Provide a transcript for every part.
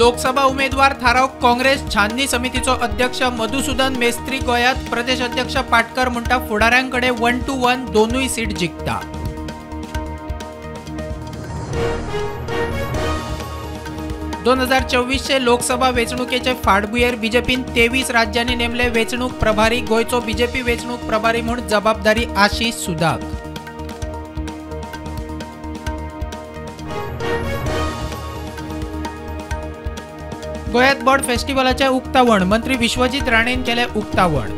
लोकसभा उमेदवार थाराव काँग्रेस छाननी समितीचो अध्यक्ष मधुसूदन मेस्त्री गोंयांत, प्रदेश अध्यक्ष पाटकर म्हणटा फुडाऱ्यांकडे 1-1 दोनूय सीट जिखता। 2024 लोकसभा वेंचणुकेचे फाटभुंयेर बीजेपीन 23 राज्यांनी नेमले वेंचणूक प्रभारी, गोंयचो बीजेपी वेंचणूक प्रभारी म्हूण जबाबदारी आशिष सुदाक। गोंयांत बर्ड फेस्टिवलाचें उक्तावण, मंत्री विश्वजीत राणेन केलें उक्तावण।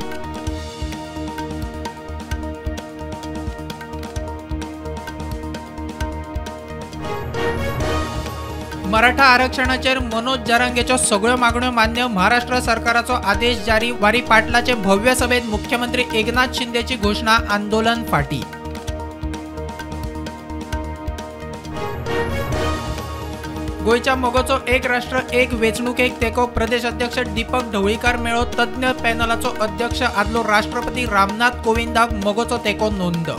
मराठा आरक्षणाचेर मनोज जरांगेच्यो सगळ्यो मागण्यो मान्य, महाराष्ट्र सरकाराचो आदेश जारी, वारी पाटलाचे भव्य सभेत मुख्यमंत्री एकनाथ शिंदेची घोषणा, आंदोलन फाटी। गोंयच्या मगोचो एक राष्ट्र एक वेंचणुकेक तेंको, प्रदेश अध्यक्ष दीपक ढवळीकार मेळ्ळो तज्ञ पॅनलाचो अध्यक्ष आदलो राष्ट्रपती रामनाथ कोविंदाक मगोचो तेंको नोंद।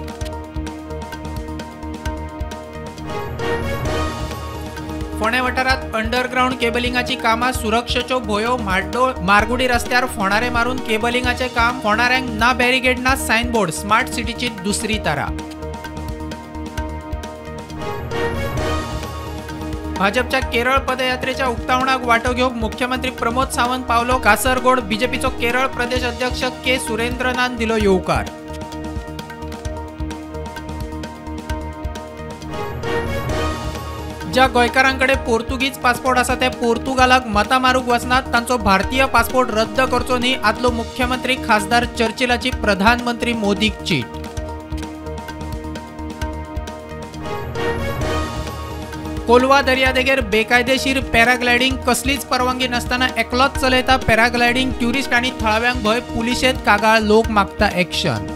फोंडें वाठारांत अंडरग्रावंड केबलिंगाची कामां, सुरक्षेच्यो भोयो, म्हाड्डोळ मारगुडी रस्त्यार फोंडारे मारून केबलिंगाचें काम, फोंडाऱ्यांक ना बॅरिगेड ना सायनबोर्ड, स्मार्ट सिटीची दुसरी तारा। भाजपच्या केरळ पदयात्रेच्या उक्तावणाक वांटो घेवंक मुख्यमंत्री प्रमोद सावंत पावलो कासरगोड, बीजेपीचो केरळ प्रदेश अध्यक्ष के सुरेंद्रनान दिलो येवकार। ज्या गोंयकारांकडे पोर्तुगीज पासपोर्ट आसा ते पोर्तुगालाक मतां मारूंक वचनात, तांचो भारतीय पासपोर्ट रद्द करचो न्ही, आदलो मुख्यमंत्री खासदार चर्चिलाची प्रधानमंत्री मोदीक चीट। कोलवा दर्यादेगेर बेकायदेशीर पॅराग्लायडींग, कसलीच परवानगी नासतना एकलोच चलयता पॅराग्लायडींग, ट्युरिस्ट आनी थळाव्यांक भंय, पुलिशेंत कागाळ, लोक मागता एक्शन।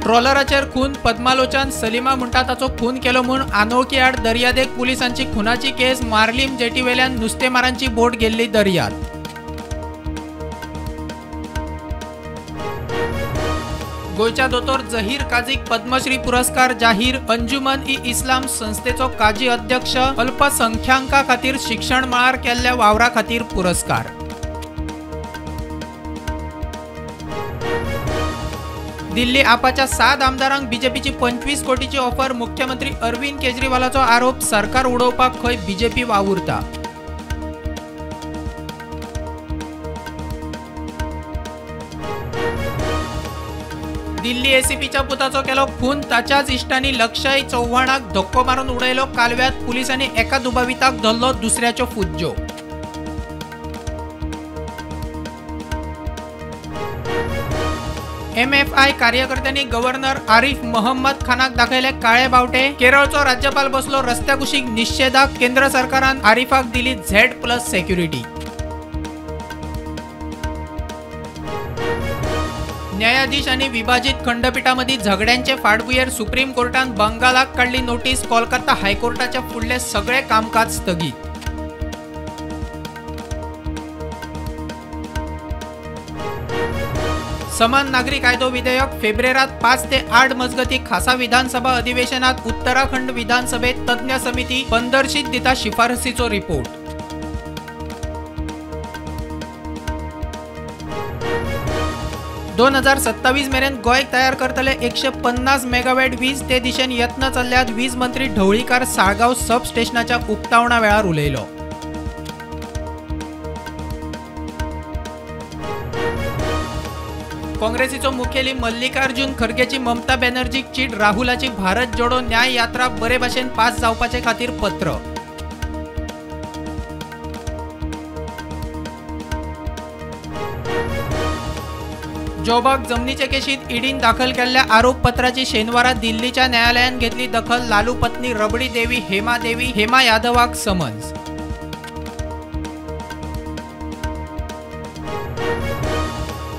ट्रॉलराचेर खून, पद्मालोचन सलीमा म्हणटा ताचो खून केलो म्हूण अनोळखी आड दर्यादेग पुलिसांची खुनाची केस, मार्लीम जेटीवेल्यान नुस्तेमारांची बोट गेल्ली दर्यांत। गोंयच्या दोतोर जहीर काझीक पद्मश्री पुरस्कार जाहीर, अंजुमन इ इस्लाम संस्थेचो काजी अध्यक्ष, अल्पसंख्यांका खातीर शिक्षण मळार केल्ल्या वावरा खातीर पुरस्कार। दिल्ली आपाच्या 7 आमदारांक बीजेपीची 25 कोटीची ऑफर, मुख्यमंत्री अरविंद केजरीवालाचो आरोप, सरकार उडोवपाक खंय बीजेपी वावुरता। दिल्ली एसीपीच्या पुताचो केलो खून, ताच्याच इश्टांनी लक्षय चव्हाणाक धक्को मारून उडयलो कालव्यात, पुलिसांनी एका दुबाविताक धरलो, दुसऱ्याच्यो फुज्ज्यो। एमएफआय कार्यकर्त्यांनी गव्हर्नर आरिफ मोहम्मद खानाक दाखयले काळे बावटे, केरळचो राज्यपाल बसलो रस्त्या कुशीक निशेधाक, केंद्र सरकारान आरिफाक दिली Z+ security. न्यायाधीश आनी विभाजित खंडपीठामदीं झगड्यांचे फाटभुंयेर सुप्रीम कोर्टान बंगालाक काडली नोटीस, कोलकाता हायकोर्टाचे फुडले सगळे कामकाज स्थगीत। समान नागरी कायदो विधेयक फेब्रेरात 5 ते 8 मजगती खासा विधानसभा अधिवेशनात उत्तराखंड विधानसभेत तज्ञ समिती पंदरशीत दिता शिफारसीचो रिपोर्ट। 2027 मेरेन गोंय तयार करतले 150 मेगावॅट वीज, ते दिशेन यत्न चल्ल्यात, वीज मंत्री ढवळीकार साळगांव सब स्टेशनाच्या उक्तावणा वेळार उलयलो। काँग्रेसीचो मुखेली मल्लिकार्जुन खरगेची ममता बॅनर्जीक चीट, राहुलाची भारत जोडो न्याय यात्रा बरे भाशेन पास जावपाचे खातीर पत्र। जोबाक जमनीचे केशीत ईडीन दाखल केल्ल्या आरोपपत्राची शेनवारा दिल्लीच्या न्यायालयान घेतली दखल, लालू पत्नी रबडी देवी, हेमा देवी, हेमा यादवाक समन्स।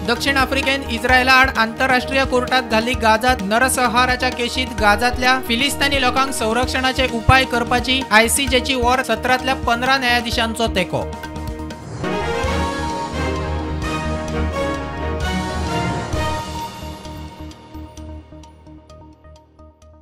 दक्षिण आफ्रिकेन इस्रायला आड आंतरराष्ट्रीय कोर्टात घाल्ली गाझात नरसंहाराच्या केशीत गाझातल्या फिलिस्तानी लोकांक संरक्षणाचे उपाय करपाची आयसीजेची वॉर 17 न्यायाधीशांचो तेंको।